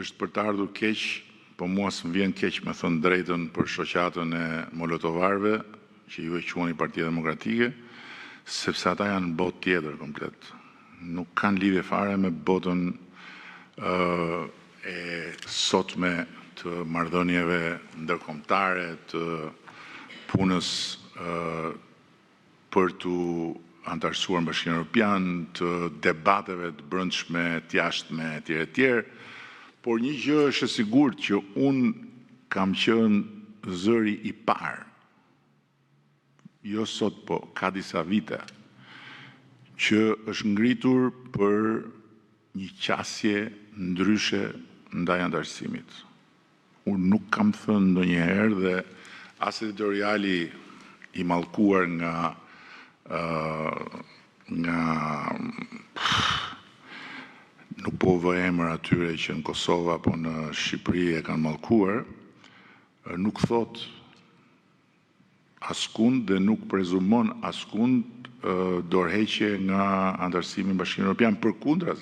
Është për të ardhur keq, po mua s'më vjen keq me thënë drejtën për shoqatën e molotovarëve, që ju e quani Partia Demokratike, sepse ata janë në botë tjetër komplet. Nuk kanë lidhje fare me botën e sotme të marrëdhënieve ndërkombëtare, të punës për t'u anëtarësuar në Bashkimin Evropian, të debateve të brendshme, të jashtme etj etj. Por një gjë është e sigurt që unë kam qenë zëri i parë, jo sot, po ka disa vite, që është ngritur për një qasje ndryshe ndaj anëtarësimit. Unë nuk kam thënë ndonjëherë dhe as editoriali i mallkuar nga nga nuk po vë emër atyre që në Kosovë apo në Shqipëri e kanë mallkuar, nuk thotë askund dhe nuk prezumon askund dorëheqje nga anëtarësimi në Bashkimin Evropian, përkundrazi.